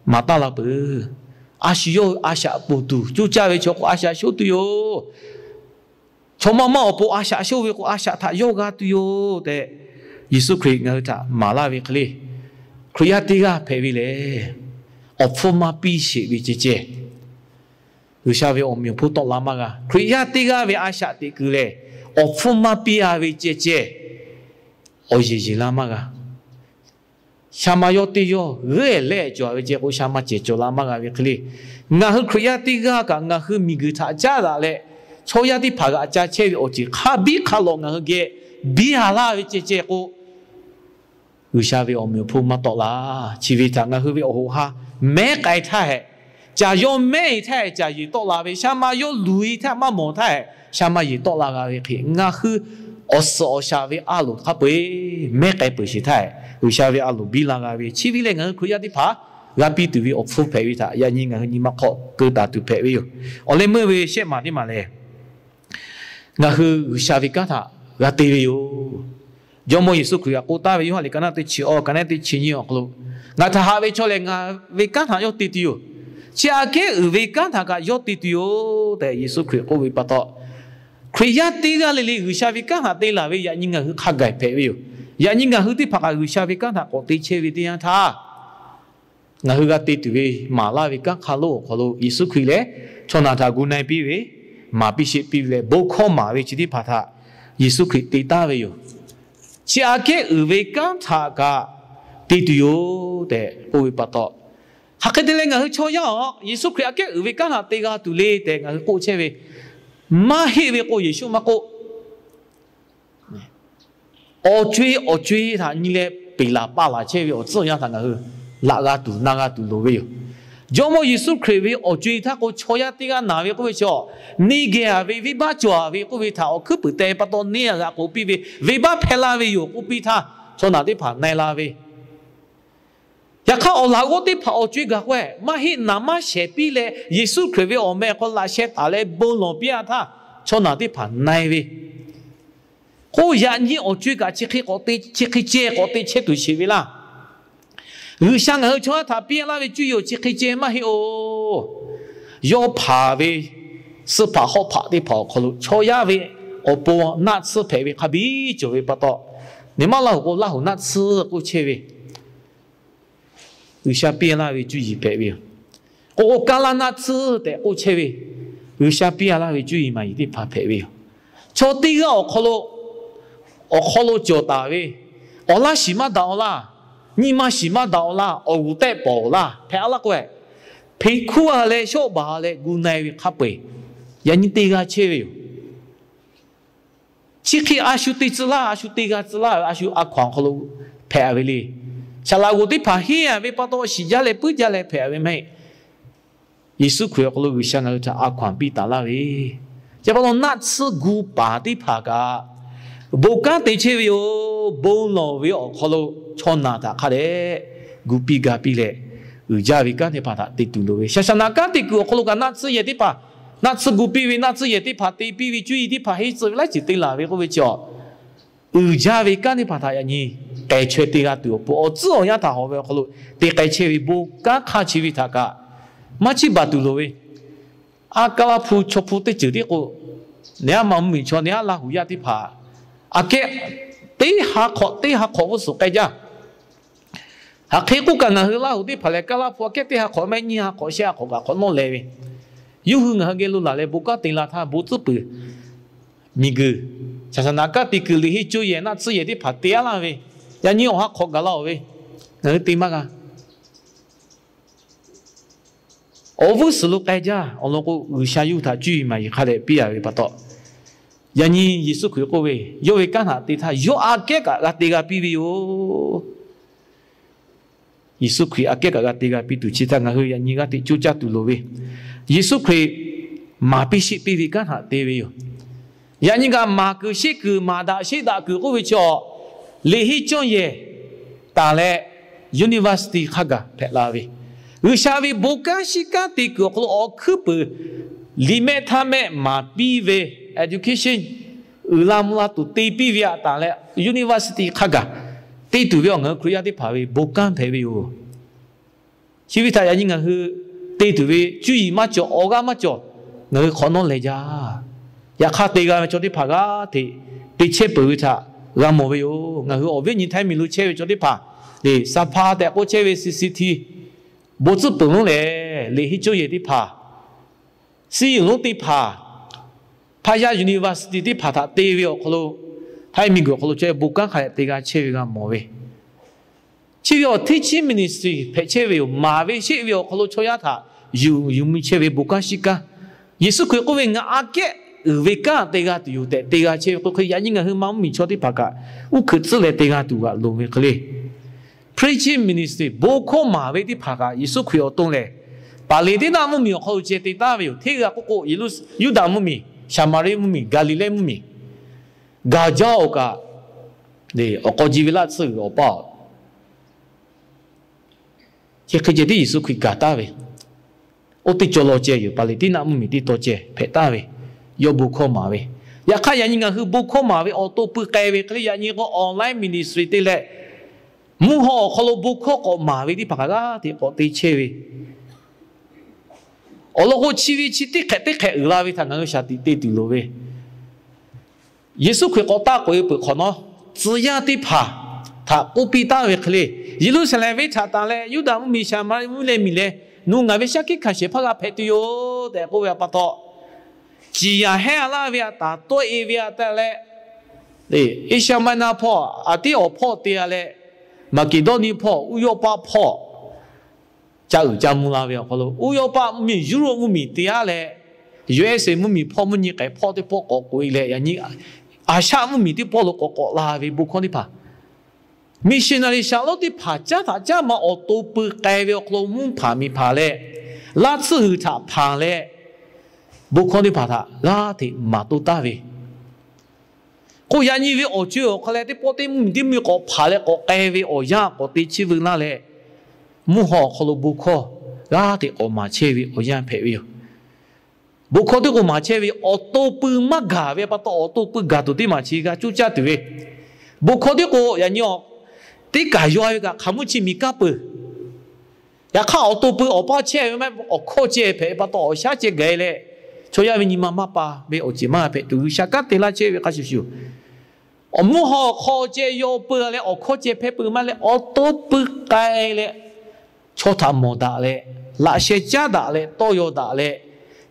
maˍ taˉ la peuˬ. A shu yawˇ a shaꞈ ponˬ tuˬ coˇ caˇ ve chaw k'o, a shaꞈ shoˉ tuˬ yoˬ. Chaw maˇ maˇ awˬ pon a shaꞈ shoˉ ve k'o, a shaꞈ htaꞈ yawˇ g'a tuˬ yoˬ tehꞈ, Yeˍsuˆ Hkriꞈ ngaˬ hui htaꞈ maˍ laˇ ve hk'e le. Hkriꞈ yaˇ teˇ g'aˇ hpehꞈ ve lehˬ, awˬ hpfuhˇ maˇ piˇ sheˍ ve ceh ceh, G'uiˬsha ve awˬ meꞈ awˬ hponˇ tawˆ la maˇ g'a. Hkriꞈ yaˇ teˇ g'aˇ ve a shaꞈ teꞈ kuiˬ lehˬ, awˬ hpfuhˇ maˇ piˇ a ve ceh ceh, awˬ yeˬ yeˬ laˇ maˇ g'a. Sha ma yawˇ teˇ yawˇ g'euˆ leh cawˬ ve ceh k'o, sha ma cehˬ cawˬ la maˇ g'a ve hk'e le. Ngaˬ hui Hkriꞈ yaˇ teˇ g'aˇ kaꞈ ngaˬ hui miˬguiˬ htaꞈ caˉ daꞈ leh, chaw yaˇ teˇ hpaˍ g'aꞈ ca chehˇ ve awˬ ceuˬ hk'a biˇ hk'a lawꞈ ngaˬ hui geh biˇ a laˇ ve ceh ceh k'o, G'uiˬsha ve awˬ meꞈ awˬ hponˇ maˇ tawˆ la. Chi ve htaꞈ ngaˬ hui ve awˬ hoꞈ ha mehˉ k'ai htaˇ hehꞈ, caˬ yawˇ mehˉ e htaˇ hehꞈ, caˬ yeˬ tawˆ la ve, sha ma yawˇ luˬ e htaˇ maˇ mawˬ htaˇ hehꞈ, sha ma yeˬ tawˆ la g'a ve hk'e, ngaˬ hui awˬ suhˍ awˬ shaˍ ve a loˍ hk'a peu-eˬ mehˉ k'ai peuˬ sheˍ htaˇ hehꞈ, G'uiˬsha ve a loˍ biˇ la g'a ve chi ve lehˬ, ngaˬ hui Hkriꞈ yaˇ teˇ hpaˍ g'a piˇ tuˬ ve awˬ hpfuhˇ hpehꞈ ve htaꞈ yaꞈ nyi ngaˬ hui nyi ma hk'aw keu taˍ tuˬ hpehꞈ ve yoˬ. Awˬ leh meuˇ ve shehˆ maˬ teˇ maˬ lehˬ, ngaˬ hui G'uiˬsha ve kanˉ htaꞈ g'a te ve yoˬ. Jawˇmawˇ Yeˍsuˆ Hkriꞈ htaꞈ k'oˆ taˍ ve Yoˇhanˬ liꞈ ka naˆ teˇ chi awˬ, ka naˆ teˇ chi nyiˇ awˬ hk'aw lo, Ngaˬ htaꞈ haꞈ ve chaw lehˬ, ngaˬ ve kanˉ htaꞈ yawˇ te tuˬ yoˬ. Chi aꞈ kehˉ uiˍ ve kanˉ htaꞈ kaꞈ yawˇ te tuˬ yoˬ tehꞈ Yeˍsuˆ Hkriꞈ k'oˆ ve pa taw, Hkriꞈ yaˇ teˇ g'aˇ le le G'uiˬsha ve kanˉ htaꞈ te laˬ ve yaꞈ nyi ngaˬ hui hk'a gaˬ hpehꞈ ve yoˬ. Yaꞈ nyi ngaˬ hui teˇ hpaˍ kaꞈ G'uiˬsha ve kanˉ htaꞈ k'awꞈ te chehˇ ve teˇ yanˇ htaˇ, ngaˬ hui g'a te tuˬ ve maˍ laˇ ve kanˉ hk'a lonˉ awˬ hk'aw lo Yeˍsuˆ Hkriꞈ lehˬ, chaw naˬ htaꞈ gu na-e piˇ ve, maˍ piˇ sheˆ piˇ ve leh bon hkawˇ maˍ ve chi teˇ hpaˍ htaꞈ Yeˍsuˆ Hkriꞈ te taˍ ve yoˬ. Chi aꞈ kehˉ uiˍ ve kanˉ htaꞈ kaꞈ te tuˬ yoˬ tehꞈ k'oˆ ve pa taw, hk'aˬ hk'e te leh ngaˬ hui chaw yaˇ-oˬ, Yeˍsuˆ Hkriꞈ aꞈ kehˉ uiˍ ve kanˉ htaꞈ te g'a tuˬ le tehꞈ ngaˬ hui k'oˆ chehˇ ve, maˇ heˆ ve k'o Yeˍsuˆ maˇ k'oˆ, awˬ co-e awˬ co-e htaꞈ nyi leh peˬ laˬ pa laˬ chehˇ ve awˬ tcuhˉ awˬ yanˇ htaꞈ ngaˬ hui laꞈ g'a tuˬ na g'a tuˬ loˍ ve yoˬ. Jawˇmawˇ Yeˍsuˆ Hkriꞈ ve awˬ co-e htaˇ k'o chaw yaˇ teˇ g'aˇ naˬ ve k'oˆ ve chi, neˇ geh-a ve, venˇbaˆ cawˬ-a ve k'oˆ ve htaꞈ awˬ hkuiˉ puiˍ teh pa taw neˇ g'a k'oꞈ piˇ ve, venˇbaˆ hpehˇ laˇ ve yoˬ k'oˆ piˇ htaˇ, chaw naˬ teˇ hpaˍ na-e la ve. Yaꞈ hk'aˇ, awˬ laꞈ g'awˇ teˇ hpaˍ awˬ co-e gaˬ k'o-e, maˇ heˆ naˍ maˇ shehˍ piˇ leh Yeˍsuˆ Hkriꞈ ve awˬ meh hk'aw laꞈ sheh taˍ leh bon lawˬ piˇ-a htaˇ, chaw naˬ teˇ hpaˍ na-e ve k'o, yaꞈ nyi awˬ co-e kaꞈ chi hk'e k'awꞈ te, chi hk'e ceh k'awꞈ te chehˇ tuˬ sheˍ ve laˇ. G'uiˬsha ngaˬ hui chaw yaˇ htaꞈ piˇ laˇ ve cuˇ yiˍ-oˬ, chi hk'e ceh maˇ heˆ-oˬ. Yawˇ hpanˍ ve suh hpaꞈ hawˉ hpaꞈ teˇ hpaˍ awˬ hk'aw lo chaw yaˇ ve awˬ pon naˆ tsuhˇ hpehꞈ ve hk'a biˇ cawˬ ve pa taw, neˇ maˇ Laˇ huˍ k'o Laˇ huˍ naˆ tsuhˇ k'oˆ chehˇ ve G'uiˬsha piˇ laˇ ve cuˇ yiˍ hpehꞈ ve yoˬ. K'o k'o, kaˇ laˇ naˆ tsuhˇ tehꞈ k'oˆ chehˇ ve G'uiˬsha piˇ laˇ ve cuˇ yiˍ maˍ yiˍ teˇ hpaˍ hpehꞈ ve yoˬ. Chaw teˇ g'aˇ awˬ hk'aw lo, awˬ hk'aw lo cawˬ taˍ ve, awˬ laˇ shiˍ maˇ daꞈ-aw laˇ, nyi ma shiˍ maˇ daꞈ-aw laˇ, awˬ g'uˬ tehˆ pawˍ-oˬ laˇ hpehꞈ-a laˇ k'o-e, hpeꞈ hkuˇ-a leh shawˆ baˬ-a leh gu na-e ve hk'a peu-eˬ yaꞈ nyi te g'a chehˇ ve yoˬ. Chi hk'e a shu te tcuh laˇ, a shu te g'a tcuh laˇ, a shu a hkaw-anˬ awˬ hk'aw lo hpehꞈ-a ve le. Saˍ laꞈ g'oˍ teˇ hpaˍ henˇ-a ve pa taw shiˍ jaˇ leh puiˉ jaˇ leh hpehꞈ-a ve maˇ heˆ. Yeˍsuˆ Hkriꞈ awˬ hk'aw lo G'uiˬsha ngaˬ hui htaꞈ a hkaw-anˬ piˇ taˍ laˇ ve, chi pa taw naˆ tsuhˇ gu paˍ teˇ hpaˍ kaꞈ bon kanˉ te chehˇ ve yoˬ. Bon lawˬ ve awˬ hk'aw lo chaw naˬ htaꞈ hk'a dehꞈ gu piˇ ga piˇ leh, uiˍ jaˇ ve kanˉ teˇ hpaˍ htaꞈ te tuˬ loˍ ve, shaˍ shaˍ naꞈ kanˉ te kuiˬ awˬ hk'aw lo kaꞈ naˆ tsuhˇ yehˬ teˇ hpaˍ, naˆ tsuhˇ gu piˇ ve, naˆ tsuhˇ yehˬ teˇ hpaˍ te piˇ ve, cuˇ yiˍ teˇ hpaˍ henˇ tcuh ve laiˉ ceuˬ te laˬ ve k'oˆ ve chi, uiˍ jaˇ ve kanˉ teˇ hpaˍ htaꞈ yaꞈ nyi k'ai chaweh te g'a tuˬ awˬ pon, awˬ tcuhˉ awˬ yanˇ htaꞈ hawꞈ ve awˬ hk'aw lo te k'ai chehˇ ve bon kanˉ hk'aˇ chi ve htaꞈ kaꞈ maˇ chiˇ baˬ tuˬ loˍ ve, a ka la hpu chaw hpu teˇ ceuˬ tiˉ k'o, neˇ aˉ ma mvuhˇmiˬ chaw, neˇ aˉ Laˇ huˍ yaˇ teˇ hpaˍ aꞈ kehˉ teˇ ha hk'awꞈ teˇ ha hk'awꞈ g'uˇ suhˍ k'ai jaˇ. Hk'aˬ hk'e k'oˆ kaꞈ, ngaˬ hui Laˇ huˍ teˇ hpaˍ lehˬ, ka la hpu aꞈ kehˉ teˇ ha hk'awꞈ mehˆ nyiˇ ha hk'awꞈ shehˆ ha hk'awꞈ kaꞈ hk'awꞈ nawˉ leh ve, yawˇ hui ngaˬ hui geh lo laˬ leh bon kanˉ te la htaˇ, bon tcuhˉ puiˍ miˬguiˬ, shaˍ shaˍ naꞈ kanˉ te kuiˬ liꞈ henˇ coˇ yehˬ naˆ tsuhˇ yehˬ teˇ hpaˍ te-a laˇ ve, yaꞈ nyi awˬ ha hk'awꞈ gaˬ la-oˬ ve, ngaˬ hui te maˇ g'a. Awˬ g'uˇ suhˍ lo k'ai jaˇ. Awˬ lawn k'o, G'uiˬsha yawˇ hui htaꞈ cuˇ yiˍ maˍ yiˍ hk'a dehꞈ piˇ-a ve pa taw, yaꞈ nyi Yeˍsuˆ Hkriꞈ k'oˆ ve, yawˇ ve kanˉ htaꞈ te htaˇ yawˇ aꞈ kehˉ kaꞈ g'a te g'a piˇ ve yoˬ. Yeˍsuˆ Hkriꞈ aꞈ kehˉ kaꞈ g'a te g'a piˇ tuˬ chi htaꞈ ngaˬ hui yaꞈ nyi g'aˇ teꞈ coˇ caˇ tuˬ loˍ ve, Yeˍsuˆ Hkriꞈ maˍ piˇ sheˆ piˇ ve kanˉ htaꞈ te ve yoˬ. Yaꞈ nyi kaꞈ maˍ kuiˬ sheˆ kuiˬ, maˍ daꞈ sheˆ daꞈ kuiˬ k'oˆ ve chaw, liꞈ henˇ cawˇ yehˬ taˍ leh university hk'a gaˬ hpehꞈ la ve, G'uiˬsha ve bon kanˉ shiˉ kanˉ te kuiˬ awˬ hk'aw lo awˬ hkuiˉ puiˍ liꞈ mehˆ htaˇ mehˆ maˍ piˇ ve, education uiˍ la mvuh la tuˬ te piˇ ve aꞈ taˍ leh university hk'a gaˬ te tuˬ ve awˬ ngaˬ hui Hkriꞈ yaˇ teˇ hpaˍ ve bon kanˉ hpehꞈ ve yoˬ. Chi ve htaꞈ yaꞈ nyi ngaˬ hui te tuˬ ve cuˇ yiˍ maˇ cawˬ, awˬ g'aˇ maˇ cawˬ, ngaˬ hui hk'awꞈ nawˉ leh jaˇ. Yaꞈ hk'aˇ, te g'a ve chaw teˇ hpaˍ g'aˇ hteꞈ te chehˇ peuˬ ve htaꞈ g'a mawˬ ve yoˬ. Ngaˬ hui awˬ viˉ awˬ nyi Htaiˇ miˬ lo chehˇ ve chaw teˇ hpaˍ, saˍ hpa tehꞈ k'oˆ chehˇ ve C C T, bon tcuhˉ peuˬ lonˉ lehˬ, liꞈ henˇ cawˇ yehˬ teˇ hpaˍ, suh yiˍ lonˉ teˇ hpaˍ, hpaˇ yaˇ university teˇ hpaˍ htaꞈ te ve awˬ hk'aw lo, Htaiˇ miˬguiˬ awˬ hk'aw lo chaw yaˇ bon kanˉ hk'a dehꞈ te g'a chehˇ ve g'a mawˬ ve, chi ve awˬ teˇ chi ministry hpehꞈ chehˇ ve yoˬ. Maˍ ve sheˆ ve awˬ hk'aw lo chaw yaˇ htaꞈ yuˬ yuˬ mvuh chehˇ ve bon kanˉ shiˉ kanˉ, Yeˍsuˆ Hkriꞈ k'oˆ ve, Ngaˬ aꞈ kehˉ uiˍ ve kanˉ te g'a tuˬ yoˬ tehꞈ te g'a chehˇ ve k'o hk'e, yaꞈ nyi ngaˬ hui maˇ mvuhˇmiˬ chaw teˇ hpaˍ kaꞈ uˉ hkeuꞈ tcuhˉ leh te g'a tuˬ g'aꞈ loˍ ve hk'e le. Preaching ministry, bon hkawˇ maˍ ve teˇ hpaˍ kaꞈ Yeˍsuˆ Hkriꞈ awˬ to lehˬ, Paˍleˍtiˉnaˆ mvuhˇmiˬ awˬ hk'aw lo ceh te taˍ ve yoˬ. Hteˇ g'a k'oˆ k'o, Yeˍruˆ, Yuˇdaꞈ mvuhˇmiˬ, Saˍmaˍriˆ mvuhˇmiˬ, Gaˍliˍlehˇ mvuhˇmiˬ, gaˬ jaˇ-oˬ kaꞈ, awˬ k'aw ji ve laˇ tsuhˇ g'uiˬ awˬ paˇ-oˬ, chi hk'e ceh tiˉ Yeˍsuˆ Hkriꞈ gaˬ taˍ ve, oˇ teˇ cawˬ law ceh yoˬ. Paˍleˍtiˉnaˆ mvuhˇmiˬ teˇ taw ceh hpehꞈ taˍ ve, yawˇ bon hkawˇ maˍ ve. Yaꞈ hk'aˇ, yaꞈ nyi ngaˬ hui bon hkawˇ maˍ ve awˬ to pui k'ai ve hk'e le, yaꞈ nyi k'o online ministry te leh, mvuhˇ haw awˬ hk'aw lo bon hkawˇ k'awꞈ maˍ ve teˇ hpaˍ kaꞈ g'aˇ hteꞈ k'awꞈ te chehˇ ve, awˬ lawn k'o, chi ve chi teˇ hk'ehꞈ teˇ hk'ehꞈ uiˍ la ve htaꞈ ngaˬ hui shaˍ tiꞈ te tuˬ loˍ ve, Yeˍsuˆ Hkriꞈ k'awꞈ taˆ k'oꞈ e peuˬ hk'awꞈ nawˉ, tcuh yaˇ teˇ hpaˍ htaꞈ k'oˆ piˇ taˍ ve hk'e le, Yeˍruˆsaˍlehnˍ venˇ htaꞈ tanˬ leh Yuˇdaꞈ mvuhˇmiˬ, Saˍmaˍriˆ mvuhˇmiˬ leh miˬ leh, nawˬ ngaˬ ve shaˉ hkiˆ hkanˍ shehˍ hpaˇ g'a hpehꞈ tuˬ yoˬ tehꞈ k'oˆ ve pa taw, ciˍ yanˍ hehˉ a laˇ ve aꞈ taˍ tawˆ e ve aꞈ taˍ leh, Asia Minor hpawˇ, aˬ tiˉ awˬ hpawˇ te a leh, Maˍkeˍdawˇniˆ hpawˇ, Uˉyawˇpaˆ hpawˇ, ca uiˍ ca mvuh la ve awˬ hk'aw lo, Uˉyawˇpaˆ mvuhˇmiˬ, Yuˇrawˇ mvuhˇmiˬ te aˉ leh, U S A mvuhˇmiˬ hpawˇ mvuhˇ nyi k'ehˬ hpawˇ teˇ pawˆ k'awꞈ k'oꞈ e leh, yaꞈ nyi Aˍsaˆ mvuhˇmiˬ teˇ pawˆ lo k'awꞈ k'awꞈ la ve bon hkawˇ teˇ hpaˍ, missionary shaˍlonˉ teˇ hpaˍ caˉ htaꞈ caˉ ma awˬ to pui k'ai ve awˬ hk'aw lo mvuhˇ hpanˍ miˬ hpanˍ leh, laˇ tsuhˇ huiˍ htaꞈ hpanˍ leh, bon hkawˇ teˇ hpaˍ htaꞈ g'aˇ hteꞈ maˍ toˇ taˍ ve k'o, yaꞈ nyi ve awˬ co-e awˬ hk'aw leh teˇ pawˆ teˇ mvuhˇmiˬ teˇ mvuhˇmiˬ k'awꞈ hpanˍ leh k'awꞈ k'ai ve awˬ yanˇ k'awꞈ te chehˇ veu laˇ leh, mvuhˇ haw awˬ hk'aw lo bon hkawˇ g'aˇ hteꞈ k'awꞈ maˍ chehˇ ve awˬ yanˇ hpehꞈ ve yoˬ. Bon hkawˇ teˇ k'o maˍ chehˇ ve awˬ to pui maˇ gaˬ ve pa taw, awˬ to pui gaˬ tuˬ teˇ maˬ chi g'a coˇ caˇ tuˬ ve, bon hkawˇ teˇ k'o yaꞈ nyi teˇ kaˬ yaw ve kaꞈ hk'aˬ mvuhˇ chi miˬ kanˉ peuˬ. Yaꞈ hk'aˇ, awˬ to pui awˬ paˇ chehˇ ve maˇ awˬ hkawˇ ceh hpehꞈ pa taw, awˬ shaˉ ceh gaˬ e leh, chaw yaˇ ve nyi ma maˇ pa ve awˬ ceuˬ maˇ g'a hpehꞈ tuˬ, G'uiˬsha kanˉ te laˇ chehˇ ve hk'a shuˍ shuˍ, awˬ mvuhˇ haw hk'aw ceh yaw peuˬ leh awˬ hkawˇ ceh hpehˇ peuˬ maˇ leh, awˬ to pui k'ai leh, chaw htaꞈ mawˬ daꞈ leh, laꞈ sheh caˉ daꞈ leh, tawˇ yaw daꞈ leh,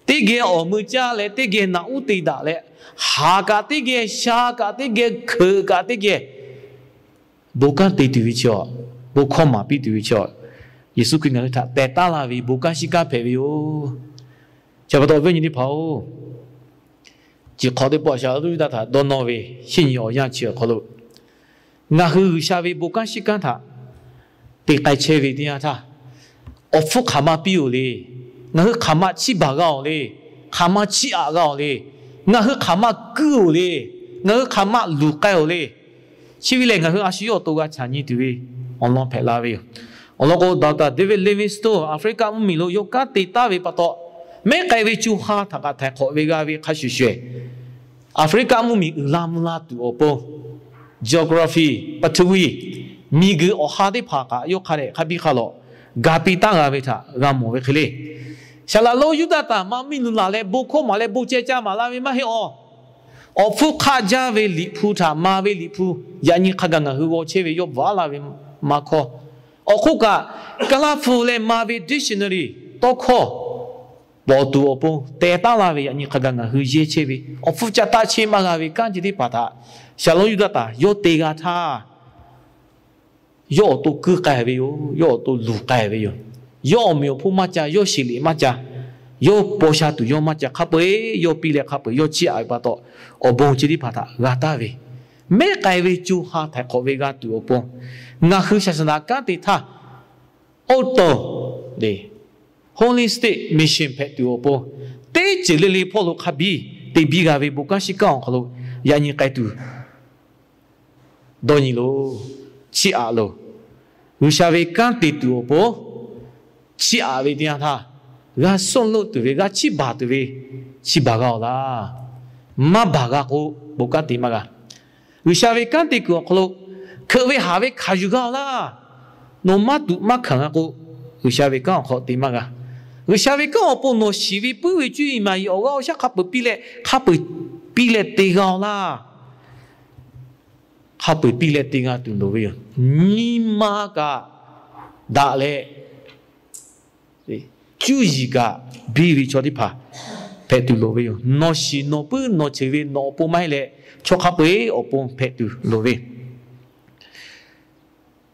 teˇ geh awˬ mui caˇ leh, teˇ geh naꞈ uˉ te daꞈ leh, haˍ kaꞈ teˇ geh, sha kaꞈ teˇ geh, hkeuꞈ kaꞈ teˇ geh, bon kanˉ te tuˬ ve chi, bon hkawˇ maˍ piˇ tuˬ ve chi, Yeˍsuˆ Hkriꞈ ngaˬ hui htaꞈ teh taˉ laˇ ve bon kanˉ shiˉ kanˉ hpehꞈ ve yoˬ. Chi pa taw awˬ viˉ awˬ nyi teˇ hpaˍ-oˬ, chi hk'aw teˇ pawˆ shaˍlonˉ Yuˇdaꞈ htaꞈ dawˇ nawˇ ve shehˆ nyi awˬ yanˇ chi awˬ hk'aw lo, ngaˬ hui G'uiˬsha ve bon kanˉ shiˉ kanˉ htaꞈ te k'ai chehˇ ve teˇ yanˇ htaˇ, awˬ hpfuhˇ hk'aˬ ma piˇ-oˬ le. Ngaˬ hui hk'aˬ ma chiˇ baˬ g'a-oˬ le. Hk'aˬ ma chiˇ aꞈ g'a-oˬ le. Ngaˬ hui hk'aˬ ma kuiˇ-oˬ le. Ngaˬ hui hk'aˬ ma luˬ k'ai-oˬ le. Chi ve lehˬ, ngaˬ hui a shu yawˇ awˬ to g'a chaꞈ nyi tuˬ ve awˬ lawn hpehꞈ la ve yoˬ. Awˬ lawn k'o, Doctor David Livingstone Aˍfriˆkaˆ mvuhˇmiˬ lo yawˇ kanˉ te taˍ ve pa taw, mehˉ k'ai ve co ha htaꞈ kaꞈ htaiˍ hk'awꞈ ve g'a ve hk'a shuˍ shuˍ, Aˍfriˆkaˆ mvuhˇmiˬ uiˍ la mvuh la tuˬ awˬ pon, geography, ปฐวี, miˬguiˬ awˬ ha teˇ hpaˍ kaꞈ yawˇ hk'a dehꞈ hk'a biˇ hk'a lawꞈ ga piˇ taˍ g'a ve htaꞈ g'a mawˬ ve hk'e le. Saˍlaꞈ lonˉ Yuˇdaꞈ htaꞈ maˇ miˇ lu laˬ leh bon hkawˇ maˍ leh bon ceh ca maˍ la ve maˇ heˆ awˬ. Awˬ hpfuhˇ hk'aˆ jaˇ ve Liꞈ hpu htaꞈ ma ve Liꞈ hpu, yaꞈ nyi hk'a gaˬ ngaˬ hui g'aw chehˇ ve yawˇ bvuhꞈ aˉ la ve maˇ hkawˇ, awˬ hk'oˆ kaꞈ, Kaˇlaˇ hpu leh ma ve dictionary tawˇ hkawˇ pawˬ tuˬ awˬ pon teh taˉ laˇ ve yaꞈ nyi hk'a gaˬ ngaˬ hui yehˇ chehˇ ve awˬ hpfuhˇ ca taˆ chehˇ maˇ g'a ve kanˉ chi teˇ hpaˍ htaꞈ Saˍlaꞈ lonˉ Yuˇdaꞈ htaꞈ yawˇ te g'a htaˇ, yawˇ awˬ to kuiˇ k'ai ve yoˬ. Yawˇ awˬ to luˬ k'ai ve yoˬ. Yawˇ awˬ meꞈ awˬ hponˇ maˇ ca, yawˇ sheˍ liꞈ maˇ ca, yawˇ paw sha tuˬ yawˇ maˇ ca, hk'a peu-eˬ yawˇ piˇ leh hk'a peu-eˬ yawˇ chiˇ aꞈ ve pa taw, awˬ bon chi teˇ hpaˍ htaꞈ g'a taˍ ve, mehˉ k'ai ve co ha htaiˍ hk'awꞈ ve g'a tuˬ awˬ pon, ngaˬ hui shaˍ shaˍ naꞈ kanˉ te htaˇ, oˇ tawˍ le, holistic mission hpehꞈ tuˬ awˬ pon, teˇ ceuˬ le le hpawˇ lo hk'a biˇ te biˇ g'a ve bon kanˉ shiˉ kanˉ awˬ hk'aw lo yaꞈ nyi k'ai tuˬ dawˇ nyi loˬ. Chiˇ aꞈ loˬ. G'uiˬsha ve kanˉ te tuˬ awˬ pon chiˇ aꞈ ve teˇ yanˇ htaˇ, g'a sawˉ loˆ tuˬ ve, g'a chiˇ baˬ tuˬ ve, chiˇ baˬ g'a-oˬ laˇ. Maˇ baˬ g'a k'o, bon kanˉ te maˇ g'a. G'uiˬsha ve kanˉ te kuiˬ awˬ hk'aw lo hkeuꞈ ve haˍ ve hkanˍ yuˬ g'a-oˬ laˇ. Nawˬ maˇ tuꞈ maˇ hkanˍ g'a k'o, G'uiˬsha ve kanˉ awˬ hk'aw te maˇ g'a. G'uiˬsha ve kanˉ awˬ pon nawˬ shiˍ ve puiˉ ve cuˇ yiˍ maˍ yiˍ awˬ g'aˇ awˬ shaˉ hk'a peu-eˬ piˇ leh, hk'a peu-eˬ piˇ leh te g'a-oˬ laˇ. Hk'a peu-eˬ piˇ leh te g'a tuˬ loˍ ve yoˬ. Nyi ma kaꞈ daꞈ leh, cuˇ yiˍ kaꞈ biˇ ve chaw teˇ hpaˍ hpehꞈ tuˬ loˍ ve yoˬ. Nawˬ shiˍ nawˬ puiˉ nawˬ cheuˬ ve nawˬ awˬ pon maˇ heˆ leh, chaw hk'a peu-eˬ awˬ pon hpehꞈ tuˬ loˍ ve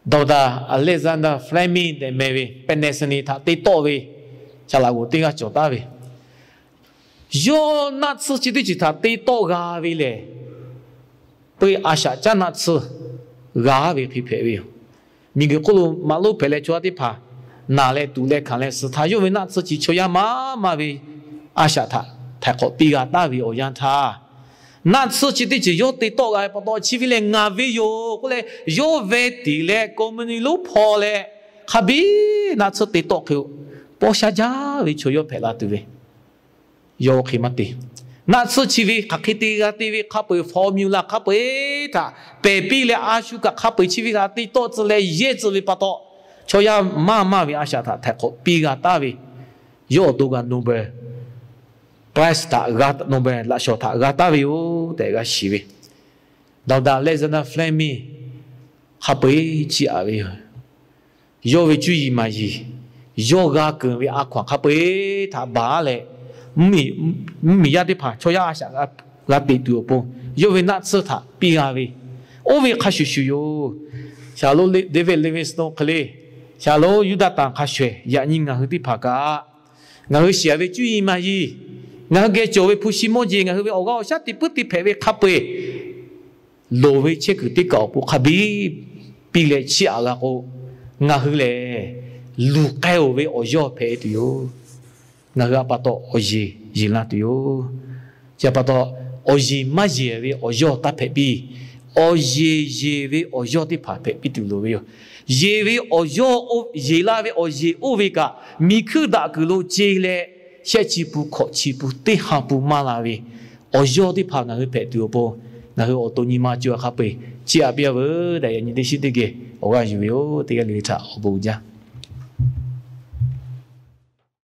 Doctor Alexander Fleming tehꞈ meh ve penicillin htaꞈ te tawˆ ve saˍ laꞈ g'oˍ teˇ g'aˇ cawˬ taˍ ve, yawˇ naˆ tsuhˇ chi teˇ ceuˬ htaꞈ te tawˆ g'a ve lehˬ, peu a shaꞈ caˉ naˆ tsuhˇ g'a ve hk'e hpehꞈ ve yoˬ. Miˬguiˬ hk'oˆ lo maꞈ lonˉ hpehꞈ leh chaw yaˇ teˇ hpaˍ naˬ leh tuꞈ leh hkanˍ leh suh htaˇ, yawˇ ve naˆ tsuhˇ chi chaw yaˇ maˇ maˇ ve a shaꞈ htaꞈ htaiˍ hk'awꞈ piˇ g'a taˍ ve awˬ yanˇ htaˇ, naˆ tsuhˇ chi teˇ ceuˬ yawˇ te tawˆ g'a ve pa taw, chi ve lehˬ ngaˬ ve yoˬ k'oˆ leh, yawˇ ve tiˍ leh ကိုယ်မနီ lonˉ hpaw leh, hk'a biˇ naˆ tsuhˇ te tawˆ hk'e-o, paw sha jaˇ ve chaw yawˇ hpehꞈ la tuˬ ve. Yawˇ oˇ hk'e maˇ te. Naˆ tsuhˇ chi ve hk'aˬ hk'e te g'a te ve hk'a peu-eˬ formula hk'a peu-eˬ htaꞈ pehˬ piˇ leh, a shu kaꞈ hk'a peu-eˬ chi ve htaꞈ te tawˆ tcuh leh yehˇ tcuh ve pa taw, chaw yaˇ maˇ maˇ ve a shaꞈ htaꞈ htaiˍ hk'awꞈ piˇ g'a taˍ ve, yawˇ awˬ to g'a Nobel Prize htaꞈ g'a, Nobel laꞈ shawˍ htaꞈ g'a taˍ ve yoˬ tehꞈ g'a shiˍ ve Doctor Alexander Fleming hk'a peu-eˬ chiˇ aꞈ ve yoˬ. Yawˇ ve cuˇ yiˍ maˍ yiˍ, yawˇ g'a keunˍ ve a hkaw-anˬ hk'a peu-eˬ htaꞈ baˬ leh, mvuhˇmiˬ yaˇ teˇ hpaˍ chaw yaˇ a shaꞈ g'a teꞈ tuˬ awˬ pon, yawˇ ve naˆ tsuhˇ htaꞈ piˇ g'a ve, oˇ ve hk'a shuˍ shuˍ yoˬ. Shaˍlonˍ David Livingstone hk'e le, Shaˍlonˍ Yuˇdaꞈtanˍ hk'a shawehˬ, yaꞈ nyi ngaˬ hui teˇ hpaˍ kaꞈ, ngaˬ hui shiˍ ve cuˇ yiˍ maˍ yiˍ, ngaˬ hui geh cawˬ ve hpu shi mawˇ jeˬ, ngaˬ hui ve awˬ g'aˇ awˬ shaˉ teꞈ puiˉ teˇ hpehꞈ ve hk'a peu-eˬ loˍ ve chehˇ kuiˬ teˇ kaˬ awˬ pon hk'a biˇ piˇ leh chiˇ aꞈ g'a k'o, ngaˬ hui lehˬ luˬ k'ai-oˬ ve awˬ yawˇ hpehꞈ tuˬ yoˬ. Ngaˬ hui a pa taw awˬ yeˬ yeˬ la tuˬ yoˬ. Chi pa taw, awˬ yeˬ maˇ yeˬ ve awˬ yawˇ taˇ hpehꞈ piˇ. Awˬ yeˬ yeˬ ve awˬ yawˇ teˇ hpaˍ hpehꞈ piˇ tuˬ loˍ ve yoˬ. Yeˬ ve awˬ yawˇ, yeˬ la ve awˬ yeˬ oˇ ve kaꞈ, miˬ hkuiˇ daꞈ kuiˬ lo ce leh, shehˆ chi pun hkawꞈ chi pun teˇ ha pun maˇ la ve awˬ yawˇ teˇ hpaˍ ngaˬ hui hpehꞈ tuˬ awˬ pon, ngaˬ hui awˬ to nyi ma co a hk'a peu-eˬ chiˇ aꞈ piˇ-a veuˬ tehꞈ, yaꞈ nyi teˇ shiˉ teˇ geh awˬ g'aˇ yuˬ ve yoˬ. Teˇ g'aˇ le le htaꞈ awˬ bon uiˍ jaˇ.